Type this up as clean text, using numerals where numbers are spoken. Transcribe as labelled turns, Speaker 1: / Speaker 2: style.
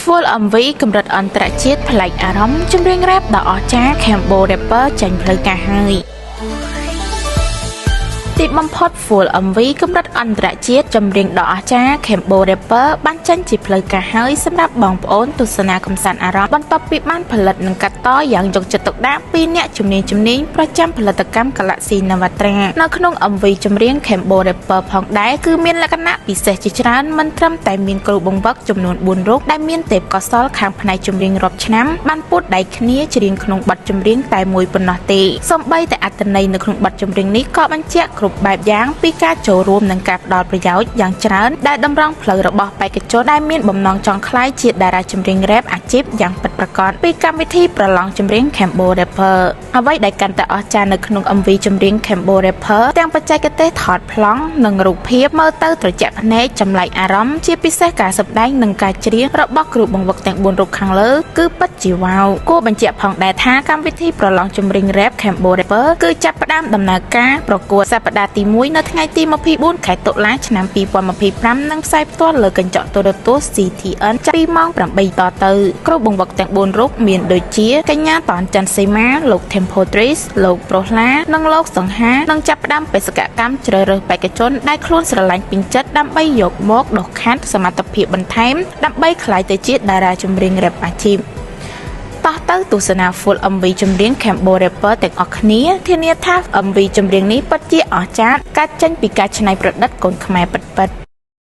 Speaker 1: Full MV កម្រិតអន្តរជាតិប្លែកអារម្មណ៍ចម្រៀងរ៉េបដ៏អស្ចារ្យ Cambo Rapper ចេញផ្លូវការហើយទីបំផុត Full MV កម្រិតអន្តរជាតិចម្រៀងដ៏អស្ចារ្យ Cambo Rapper បានចេញជាផ្លូវការហើយសម្រាប់បងប្អូនទស្សនាកំសាន្តអារម្មណ៍បន្ទាប់ពីបានផលិតនិងកាត់តយ៉ាងយកចិត្តទុកដាក់ពីអ្នកជំនាញជំនាញប្រចាំផលិតកម្ម Galaxy Navatra នៅក្នុង MV ចម្រៀង Cambo Rapper ផងដែរគឺមានលក្ខណៈពិសេសជាច្រើនមិនត្រឹមតែមានគ្រូបង្វឹកចំនួន4រូបដែលមានទេពកោសល្យខាងផ្នែកចម្រៀងរាប់ឆ្នាំបានពួតដៃគ្នាច្រៀងក្នុងបទចម្រៀងតែមួយប៉ុណ្ណោះទេសូម្បីតែអត្ថន័យនៅក្នុងបទចម្រៀងនេះក៏បញ្ជាក់គ្រប់បែបយ៉ាងពីការចូលរួមនិងការផ្ដល់ប្រយោជន៍យ៉ាងច្រើនដែលតម្រង់ផ្លូវរបស់បេក្ខជនដែលមានបំណងចង់ក្លាយជាតារាចម្រៀងរ៉េបអាជីពយ៉ាងពិតប្រាកដពីកម្មវិធីប្រឡងចម្រៀង Cambo Rapper អ្វីដែលកាន់តែអស្ចារ្យនៅក្នុង MV ចម្រៀង Cambo Rapper ទាំងបច្ចេកទេសថតប្លង់និងរូបភាពមើលទៅត្រជាក់ភ្នែកចម្លែកអារម្មណ៍ជាពិសេសការសម្ដែងនិងការច្រៀងរបស់គ្រូបង្វឹកទាំង4រូបខាងលើគឺពិតជាវ៉ាវគួរបញ្ជាក់ផងដែរថាកម្មវិធីប្រឡងចម្រៀង Rap Cambo Rapper គឺចាប់ផ្ដើមដំណើរការប្រកួតសប្តាហ៍ទី1នៅថ្ងៃទី24ខែតុលាឆ្នាំ2025និងផ្សាយផ្ទាល់លើកញ្ចក់ទូរទស្សន៍ CTN ចាប់ពីម៉ោង8តទៅគ្រូបង្វឹកទាំង4រូបមានដូចជាកញ្ញាតនច័ន្ទសីមាលោក Tempo Tris លោកប្រុសឡានិងលោកសង្ហានឹងចាប់ផ្ដើមបេសកកម្មជ្រើសរើសបេក្ខជនដែលខ្លួនស្រឡាញ់ពេញចិត្តដើម្បីយកមកដុសខាត់សមត្ថភាពបន្ថែមដើម្បីក្លាយទៅជាតារាចម្រៀងរ៉េបអាជីពតោះទៅទស្សនា Full MV ចម្រៀង Cambo Rapper ទាំងអស់គ្នាធានាថា MV ចម្រៀងនេះពិតជាអស្ចារ្យកើតចេញពីការច្នៃប្រឌិតកូនខ្មែរពិតៗ។